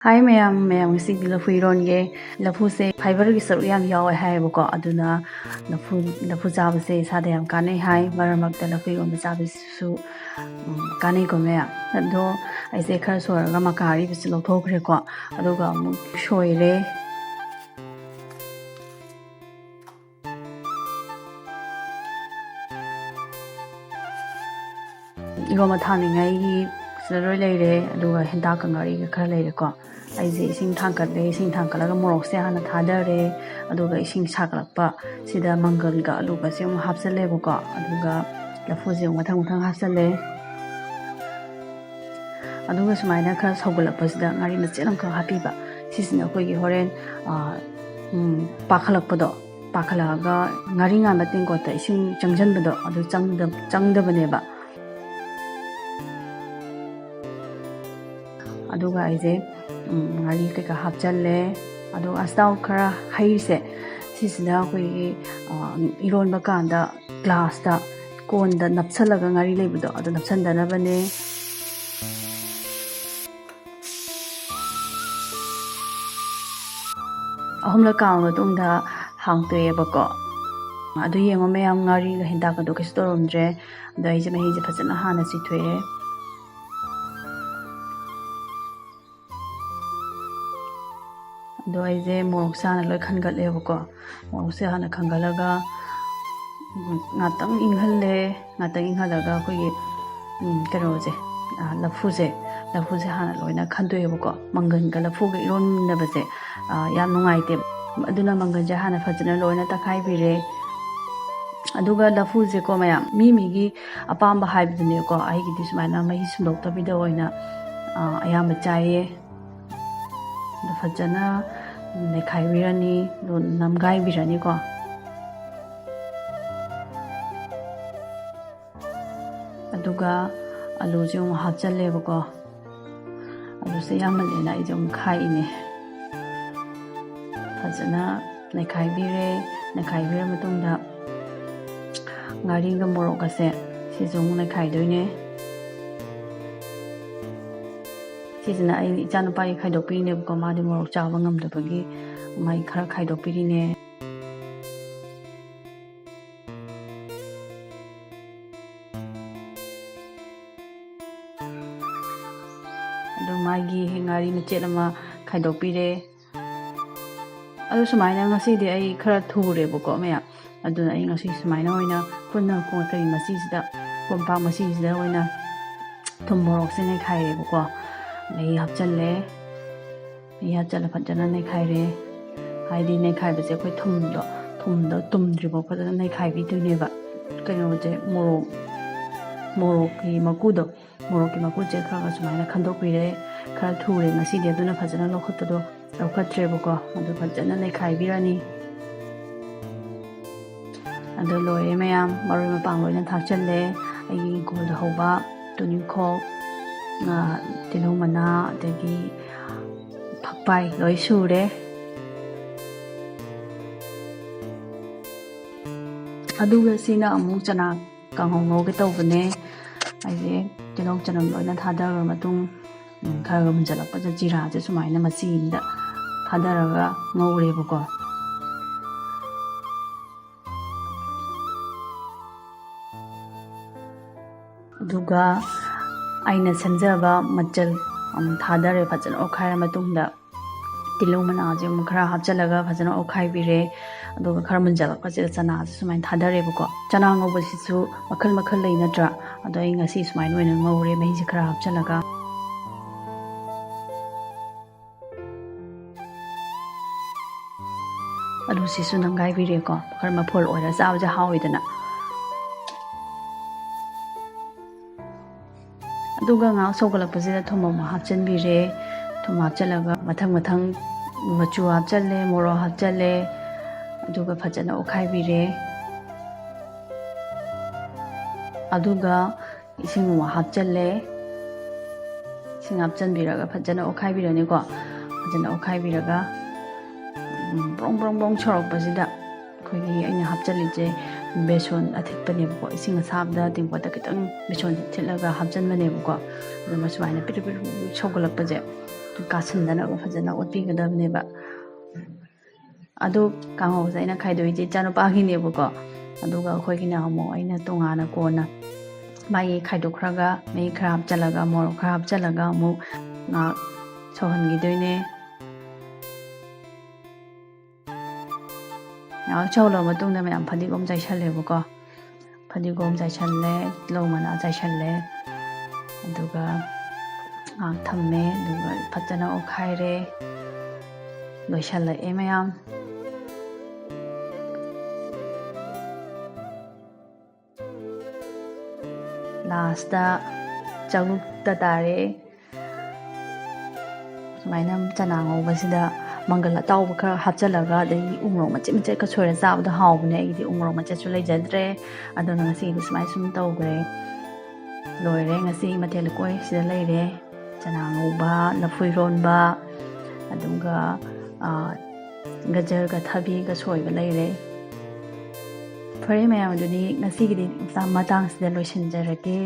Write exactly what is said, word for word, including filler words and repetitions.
ꯍꯥꯏ ꯃꯌꯥꯝ, ꯃꯌꯥꯝ ꯉꯁꯤꯗꯤ ꯂꯐꯨ ꯏꯔꯣꯟꯒꯦ꯫ ꯂꯐꯨꯁꯦ fiberꯒꯤ ꯁꯔꯨꯛ ꯌꯥꯝ ꯌꯥꯎꯋꯦ ꯍꯥꯏꯌꯦꯕꯀꯣ, ꯑꯗꯨꯅ ꯂꯐꯨ, ꯂꯐꯨ ꯆꯥꯕꯁꯦ ꯏꯁꯥꯗ ꯌꯥꯝ ꯀꯥꯟꯅꯩ ꯍꯥꯏ꯫ ꯃꯔꯛ ꯃꯔꯛꯇ ꯂꯐꯨ ꯏꯔꯣꯟꯕ ꯆꯥꯕꯁꯤꯁꯨ, ꯎꯝ, ꯀꯥꯟꯅꯩꯀꯣ ꯃꯌꯥꯝ꯫ ꯑꯗꯣ ꯑꯩꯁꯦ ꯈꯔ ꯁꯣꯏꯔꯒ ꯃꯀꯥ ꯑꯔꯤꯕꯁꯤ ꯂꯧꯊꯣꯛꯈ꯭ꯔꯦꯀꯣ, ꯑꯗꯨꯒ ꯑꯃꯨꯛ ꯁꯣꯏꯔꯦ꯫ ꯏꯔꯣꯝꯕ ꯊꯥꯎꯅꯤꯡꯉꯥꯏꯒꯤ ꯁꯤꯗ ꯂꯣꯏ ꯂꯩꯔꯦ, ꯑꯗꯨꯒ ꯍꯦꯟꯇꯥꯛꯀ ꯉꯥꯔꯤꯒ ꯈꯔ ꯂꯩꯔꯦꯀꯣ꯫ ꯑꯩꯁꯦ ꯏꯁꯤꯡ ꯊꯥꯡꯀꯠꯂꯦ, ꯏꯁꯤꯡ ꯊꯥꯡꯀꯠꯂꯒ ꯃꯣꯔꯣꯛꯁꯦ ꯍꯥꯟꯅ ꯊꯥꯗꯔꯦ, ꯑꯗꯨꯒ ꯏꯁꯤꯡ ꯁꯥꯒꯠꯂꯛꯄ ꯁꯤꯗ ꯃꯪꯒꯜꯒ ꯑꯂꯨꯒꯁꯦ ꯑꯃꯨꯛ ꯍꯥꯞꯆꯜꯂꯦꯕꯀꯣ, ꯑꯗꯨꯒ ꯂꯐꯨꯁꯦ ꯑꯃꯨꯛ ꯃꯊꯪ ꯃꯊꯪ ꯍꯥꯞꯆꯜꯂꯦ꯫ ꯑꯗꯨꯒ ꯁꯨꯃꯥꯏꯅ ꯈꯔ ꯁꯧꯒꯠꯂꯛꯄꯁꯤꯗ ꯉꯥꯔꯤ ꯃꯆꯦꯠ ꯑꯃꯈꯛ ꯍꯥꯞꯄꯤꯕ꯫ ꯁꯤꯁꯤꯅ ꯑꯩꯈꯣꯏꯒꯤ ꯍꯣꯔꯦꯟ, ꯑ, ꯎꯝ, ꯄꯥꯈꯠꯂꯛꯄꯗꯣ, ꯄꯥꯈꯠꯂꯛꯑꯒ ꯉꯥꯔꯤ ꯉꯥꯟꯕ ꯇꯦꯡꯀꯣꯠꯇ ꯏꯁꯤꯡ ꯆꯪꯁꯤꯟꯕꯗꯣ ꯑꯗꯨ ꯆꯪꯗ-, ꯆꯪꯗꯕꯅꯦꯕ꯫ ꯑꯗꯨꯒ ꯑꯩꯁꯦ, ꯎꯝ, ꯉꯥꯔꯤ ꯀꯩꯀꯥ ꯍꯥꯞꯆꯜꯂꯦ꯫ ꯑꯗꯨꯒ ꯑꯆꯥꯊꯥꯎ ꯈꯔ ꯍꯩꯔꯤꯁꯦ, ꯁꯤꯁꯤꯅ ꯑꯩꯈꯣꯏꯒꯤ, ꯑ, ꯏꯔꯣꯟꯕ ꯀꯥꯟꯗ glassꯇ, ꯀꯣꯟꯗ ꯅꯞꯁꯜꯂꯒ ꯉꯥꯔꯤ ꯂꯩꯕꯗꯣ, ꯑꯗꯨ ꯅꯞꯁꯟꯗꯅꯕꯅꯦ꯫ ꯑꯍꯨꯝꯂꯛ ꯀꯥꯝꯃ ꯃꯇꯨꯡꯗ ꯍꯥꯡꯇꯣꯛꯑꯦꯕꯀꯣ꯫ ꯑꯗꯨ ꯌꯦꯡꯉꯣ ꯃꯌꯥꯝ, ꯉꯥꯔꯤꯒ ꯍꯦꯟꯇꯥꯛꯀꯗꯣ ꯀꯩꯁꯨ ꯇꯧꯔꯝꯗ꯭ꯔꯦ꯫ ꯑꯗꯣ ꯑꯩꯁꯦ ꯃꯍꯤꯁꯦ ꯐꯖꯅ ꯍꯥꯟꯅ ꯆꯤꯊꯣꯛꯑꯦ꯫ ꯑꯗꯣ ꯑꯩꯁꯦ ꯃꯣꯔꯣꯛꯁꯦ ꯍꯥꯟꯅ ꯂꯣꯏ ꯈꯟꯒꯠꯂꯦꯕꯀꯣ꯫ ꯃꯣꯔꯣꯛꯁꯦ ꯍꯥꯟꯅ ꯈꯟꯒꯠꯂꯒ, ꯎꯝ, ꯉꯥꯛꯇꯪ ꯏꯪꯍꯜꯂꯦ꯫ ꯉꯥꯛꯇꯪ ꯏꯪꯍꯜꯂꯒ ꯑꯩꯈꯣꯏꯒꯤ, ꯎꯝ, ꯀꯩꯅꯣꯁꯦ, ꯑ, ꯂꯐꯨꯁꯦ, ꯂꯐꯨꯁꯦ ꯍꯥꯟꯅ ꯂꯣꯏꯅ ꯈꯟꯗꯣꯛꯑꯦꯕꯀꯣ꯫ ꯃꯪꯒꯟꯒ ꯂꯐꯨꯒ ꯏꯔꯣꯟꯅꯕꯁꯦ, ꯑ, ꯌꯥꯝ ꯅꯨꯡꯉꯥꯏꯇꯦꯕ꯫ ꯑꯗꯨꯅ ꯃꯪꯒꯟꯁꯦ ꯍꯥꯟꯅ ꯐꯖꯅ ꯂꯣꯏꯅ ꯇꯛꯈꯥꯏꯕꯤꯔꯦ꯫ ꯑꯗꯨꯒ ꯂꯐꯨꯁꯦꯀꯣ ꯃꯌꯥꯝ, ꯃꯤ ꯃꯤꯒꯤ ꯑꯄꯥꯝꯕ ꯍꯥꯏꯕꯗꯨꯅꯦꯀꯣ꯫ ꯑꯩꯒꯤꯗꯤ ꯁꯨꯃꯥꯏꯅ ꯃꯍꯤ ꯁꯨꯝꯗꯣꯛꯇꯕꯤꯗ ꯑꯣꯏꯅ, ꯑ, ꯑꯌꯥꯝꯕ ꯆꯥꯏꯌꯦ꯫ ꯑꯗꯨ ꯐꯖꯅ ꯅꯩꯈꯥꯏꯕꯤꯔꯅꯤ, ꯑꯗꯨ ꯅꯝꯒꯥꯏꯕꯤꯔꯅꯤꯀꯣ꯫ ꯑꯗꯨꯒ ꯑꯂꯨꯁꯦ ꯑꯃꯨꯛ ꯍꯥꯞꯆꯜꯂꯦꯕꯀꯣ꯫ ꯑꯂꯨꯁꯦ ꯌꯥꯝꯃꯜꯂꯦꯅ ꯑꯩꯁꯦ ꯑꯃꯨꯛ ꯈꯥꯛꯏꯅꯦ꯫ ꯐꯖꯅ ꯅꯩꯈꯥꯏꯕꯤꯔꯦ꯫ ꯅꯩꯈꯥꯏꯕꯤꯔ ꯃꯇꯨꯡꯗ ꯉꯥꯔꯤꯒ ꯃꯣꯔꯣꯛꯀꯁꯦ ꯁꯤꯁꯨ ꯑꯃꯨꯛ ꯅꯩꯈꯥꯏꯗꯣꯏꯅꯦ꯫ ꯁꯤꯁꯤꯅ ꯑꯩ ꯏꯆꯥꯅꯨꯄꯥꯒꯤ ꯈꯥꯏꯗꯣꯛꯄꯤꯔꯤꯅꯦꯕꯀꯣ, ꯃꯥꯗꯤ ꯃꯣꯔꯣꯛ ꯆꯥꯕ ꯉꯝꯗꯕꯒꯤ ꯃꯥꯒꯤ ꯈꯔ ꯈꯥꯏꯗꯣꯛꯄꯤꯔꯤꯅꯦ꯫ ꯑꯗꯨ ꯃꯥꯒꯤ ꯉꯥꯔꯤ ꯃꯆꯦꯠ ꯑꯃ ꯈꯥꯏꯗꯣꯛꯄꯤꯔꯦ꯫ ꯑꯗꯨ ꯁꯨꯃꯥꯏꯅ ꯉꯁꯤꯗꯤ ꯑꯩ ꯈꯔ ꯊꯨꯔꯦꯕꯀꯣ ꯃꯌꯥꯝ, ꯑꯗꯨꯅ ꯑꯩ ꯉꯁꯤ ꯁꯨꯃꯥꯏꯅ ꯑꯣꯏꯅ ꯈꯨꯠꯅ ꯀꯣ-, ꯀꯔꯤ ꯃꯆꯤꯁꯤꯗ, ꯀꯣꯝꯄꯥꯛ ꯃꯆꯤꯁꯤꯗ ꯑꯣꯏꯅ ꯊꯨꯝ ꯃꯣꯔꯣꯛꯁꯦ ꯅꯩꯈꯥꯏꯔꯦꯕꯀꯣ꯫ ꯃꯍꯤ ꯍꯥꯞꯆꯜꯂꯦ꯫ ꯃꯍꯤ ꯍꯥꯞꯆꯜꯂ ꯐꯖꯅ ꯅꯩꯈꯥꯏꯔꯦ꯫ ꯍꯥꯏꯗꯤ ꯅꯩꯈꯥꯏꯕꯁꯦ ꯑꯩꯈꯣꯏ ꯊꯨꯝꯗꯣ, ꯊꯨꯝꯗꯣ ꯇꯨꯝꯗ꯭ꯔꯤꯐꯥꯎ ꯐꯖꯅ ꯅꯩꯈꯥꯏꯕꯤꯗꯣꯏꯅꯦꯕ꯫ ꯀꯩꯅꯣꯁꯦ, ꯃꯣꯔꯣꯛ, ꯃꯣꯔꯣꯛꯀꯤ ꯃꯀꯨꯗꯣ, ꯃꯣꯔꯣꯛꯀꯤ ꯃꯀꯨꯁꯦ ꯈꯔ ꯈꯔ ꯁꯨꯃꯥꯏꯅ ꯈꯟꯗꯣꯛꯄꯤꯔꯦ꯫ ꯈꯔ ꯊꯨꯔꯦ ꯉꯁꯤꯗꯤ, ꯑꯗꯨꯅ ꯐꯖꯅ ꯂꯧꯈꯠꯄꯗꯣ ꯂꯧꯈꯠꯇ꯭ꯔꯦꯕꯀꯣ꯫ ꯑꯗꯨ ꯐꯖꯅ ꯅꯩꯈꯥꯏꯕꯤꯔꯅꯤ꯫ ꯑꯗꯣ ꯂꯣꯏꯔꯦ ꯃꯌꯥꯝ, ꯃꯔꯣꯏ ꯃꯄꯥꯡ ꯂꯣꯏꯅ ꯊꯥꯛꯆꯜꯂꯦ꯫ ꯑꯩꯒꯤ ꯏꯪꯈꯣꯜꯗ ꯍꯧꯕ ꯇꯨꯅꯤꯡꯈꯣꯛ, ꯉꯥ, ꯇꯤꯜꯍꯧ ꯃꯅꯥ, ꯑꯗꯒꯤ ꯐꯛꯄꯥꯏ ꯂꯣꯏ ꯁꯨꯔꯦ꯫ ꯑꯗꯨꯒ ꯁꯤꯅ ꯑꯃꯨꯛ ꯆꯅꯥ ꯀꯥꯡꯍꯧ ꯉꯧꯒꯦ ꯇꯧꯕꯅꯦ꯫ ꯑꯩꯁꯦ ꯇꯤꯜꯍꯧ ꯆꯅꯝ ꯂꯣꯏꯅ ꯊꯥꯗꯈ꯭ꯔ ꯃꯇꯨꯡ, ꯎꯝ, ꯈꯔ ꯈꯔ ꯃꯨꯟꯖꯜꯂꯛꯄꯗ ꯖꯤꯔꯥꯁꯦ ꯁꯨꯃꯥꯏꯅ ꯃꯆꯤ ꯑꯃꯗ ꯊꯥꯗꯔꯒ ꯉꯧꯔꯦꯕꯀꯣ꯫ ꯑꯗꯨꯒ ꯑꯩꯅ ꯁꯦꯝꯖꯕ ꯃꯆꯜ ꯑꯃꯨꯛ ꯊꯥꯗꯔꯦ꯫ ꯐꯖꯅ ꯑꯣꯠꯈꯥꯏꯔ ꯃꯇꯨꯡꯗ ꯇꯤꯜꯍꯧ ꯃꯅꯥꯁꯦ ꯑꯃꯨꯛ ꯈꯔ ꯍꯥꯞꯆꯤꯜꯂꯒ ꯐꯖꯅ ꯑꯣꯠꯈꯥꯏꯕꯤꯔꯦ꯫ ꯑꯗꯨꯒ ꯈꯔ ꯃꯨꯟꯖꯜꯂꯛꯄꯁꯤꯗ ꯆꯅꯥꯁꯦ ꯁꯨꯃꯥꯏꯅ ꯊꯥꯗꯔꯦꯕꯀꯣ꯫ ꯆꯅꯥ ꯉꯧꯕꯁꯤꯁꯨ ꯃꯈꯜ ꯃꯈꯜ ꯂꯩ ꯅꯠꯇ꯭ꯔꯥ? ꯑꯗꯣ ꯑꯩ ꯉꯁꯤ ꯁꯨꯃꯥꯏꯅ ꯑꯣꯏꯅ ꯉꯧꯔꯦ, ꯃꯍꯤꯁꯦ ꯈꯔ ꯍꯥꯞꯆꯤꯜꯂꯒ꯫ ꯑꯂꯨꯁꯤꯁꯨ ꯅꯝꯒꯥꯏꯕꯤꯔꯦꯀꯣ, ꯈꯔ ꯃꯐꯣꯜ ꯑꯣꯏꯔ ꯆꯥꯕꯁꯦ ꯍꯥꯎꯋꯤꯗꯅ꯫ ꯑꯗꯨꯒ ꯉꯥꯏꯍꯥꯛ ꯁꯧꯒꯠꯂꯛꯄꯁꯤꯗ ꯊꯨꯝ ꯑꯃꯨꯛ ꯍꯥꯞꯆꯤꯟꯕꯤꯔꯦ꯫ ꯊꯨꯝ ꯍꯥꯞꯆꯤꯜꯂꯒ ꯃꯊꯪ ꯃꯊꯪ ꯃꯆꯨ ꯍꯥꯞꯆꯜꯂꯦ, ꯃꯣꯔꯣꯛ ꯍꯥꯞꯆꯜꯂꯦ, ꯑꯗꯨꯒ ꯐꯖꯅ ꯑꯣꯠꯈꯥꯏꯕꯤꯔꯦ꯫ ꯑꯗꯨꯒ ꯏꯁꯤꯡ ꯑꯃꯨꯛ ꯍꯥꯞꯆꯜꯂꯦ꯫ ꯏꯁꯤꯡ ꯍꯥꯞꯆꯟꯕꯤꯔꯒ ꯐꯖꯅ ꯑꯣꯠꯈꯥꯏꯕꯤꯔꯅꯤꯀꯣ꯫ ꯐꯖꯅ ꯑꯣꯠꯈꯥꯏꯕꯤꯔꯒ, ꯎꯝ, ꯕ꯭ꯔꯣꯡ ꯕ꯭ꯔꯣꯡ ꯕ꯭ꯔꯣꯡ ꯁꯧꯔꯛꯄꯁꯤꯗ ꯑꯩꯈꯣꯏꯒꯤ ꯑꯩꯅ ꯍꯥꯞꯆꯜꯂꯤꯁꯦ ꯕꯦꯁꯣꯟ ꯑꯊꯤꯠꯄꯅꯦꯕꯀꯣ, ꯏꯁꯤꯡ ꯑꯁꯥꯕꯗ ꯇꯦꯡꯀꯣꯠꯇ ꯈꯤꯇꯪ ꯕꯦꯁꯣꯟꯁꯦ ꯊꯤꯠꯂꯒ ꯍꯥꯞꯆꯤꯟꯕꯅꯦꯕꯀꯣ꯫ ꯑꯗꯨꯒ ꯁꯨꯃꯥꯏꯅ ꯄꯤꯔꯤꯛ ꯄꯤꯔꯤꯛ ꯄꯤꯔꯤꯛ ꯁꯧꯒꯠꯂꯛꯄꯁꯦ ꯀꯥꯁꯟꯗꯅꯕ ꯐꯖꯅ ꯑꯣꯠꯄꯤꯒꯗꯕꯅꯦꯕ꯫ ꯑꯗꯨ ꯀꯥꯡꯍꯧꯁꯦ ꯑꯩꯅ ꯈꯥꯏꯗꯣꯛꯏꯁꯦ ꯏꯆꯥꯅꯨꯄꯥꯒꯤꯅꯦꯕꯀꯣ꯫ ꯑꯗꯨꯒ ꯑꯩꯈꯣꯏꯒꯤꯅ ꯑꯃꯨꯛ ꯑꯩꯅ ꯇꯣꯉꯥꯟꯅ ꯀꯣꯟꯅ ꯃꯥꯒꯤ ꯈꯥꯏꯗꯣꯛꯈ꯭ꯔꯒ ꯃꯍꯤ ꯈꯔ ꯍꯥꯞꯆꯤꯜꯂꯒ, ꯃꯣꯔꯣꯛ ꯈꯔ ꯍꯥꯞꯆꯤꯜꯂꯒ ꯑꯃꯨꯛ ꯉꯥꯏꯍꯥꯛ ꯁꯧꯍꯟꯈꯤꯗꯣꯏꯅꯦ꯫ ꯉꯥꯏꯍꯥꯛ ꯁꯧꯍꯜꯂꯕ ꯃꯇꯨꯡꯗ ꯃꯌꯥꯝ ꯐꯗꯤꯒꯣꯝ ꯆꯥꯏꯁꯜꯂꯦꯕꯀꯣ꯫ ꯐꯗꯤꯒꯣꯝ ꯆꯥꯏꯁꯜꯂꯦ, ꯇꯤꯜꯍꯧ ꯃꯅꯥ ꯆꯥꯏꯁꯜꯂꯦ, ꯑꯗꯨꯒ ꯉꯥꯏꯍꯥꯛ ꯊꯝꯃꯦ, ꯑꯗꯨꯒ ꯐꯖꯅ ꯑꯣꯠꯈꯥꯏꯔꯦ꯫ ꯂꯣꯏꯁꯜꯂꯛꯑꯦ ꯃꯌꯥꯝ꯫ ꯂꯥꯁꯇ ꯆꯥꯛꯂꯨꯛꯇ ꯇꯥꯔꯦ꯫ ꯁꯨꯃꯥꯏꯅ ꯆꯅꯥ ꯉꯧꯕꯁꯤꯗ ꯃꯪꯒꯜ ꯑꯇꯥꯎꯕ ꯈꯔ ꯍꯥꯞꯆꯤꯜꯂꯒ, ꯑꯗꯒꯤ ꯎꯃꯣꯔꯣꯛ ꯃꯆꯦꯠ ꯃꯆꯦꯠꯀ ꯁꯣꯏꯔ ꯆꯥꯕꯗꯣ ꯍꯥꯎꯕꯅꯦ꯫ ꯑꯩꯒꯤꯗꯤ ꯎꯃꯣꯔꯣꯛ ꯃꯆꯦꯠꯁꯨ ꯂꯩꯖꯗ꯭ꯔꯦ, ꯑꯗꯨꯅ ꯉꯁꯤꯒꯤꯗꯤ ꯁꯨꯃꯥꯏꯅ ꯁꯨꯝ ꯇꯧꯈ꯭ꯔꯦ꯫ ꯂꯣꯏꯔꯦ ꯉꯁꯤ ꯃꯊꯦꯜ ꯂꯨꯀꯣꯏ꯫ ꯁꯤꯗ ꯂꯩꯔꯦ ꯆꯅꯥ ꯉꯧꯕ, ꯂꯐꯨ ꯏꯔꯣꯟꯕ, ꯑꯗꯨꯒ ꯒꯖꯔꯒ ꯊꯕꯤꯒ ꯁꯣꯏꯕ ꯂꯩꯔꯦ꯫ ꯐꯔꯦ ꯃꯌꯥꯝ, ꯑꯗꯨꯗꯤ ꯉꯁꯤꯒꯤꯗꯤ ꯃꯇꯥꯡꯁꯤꯗ ꯂꯣꯏꯁꯤꯟꯖꯔꯒꯦ꯫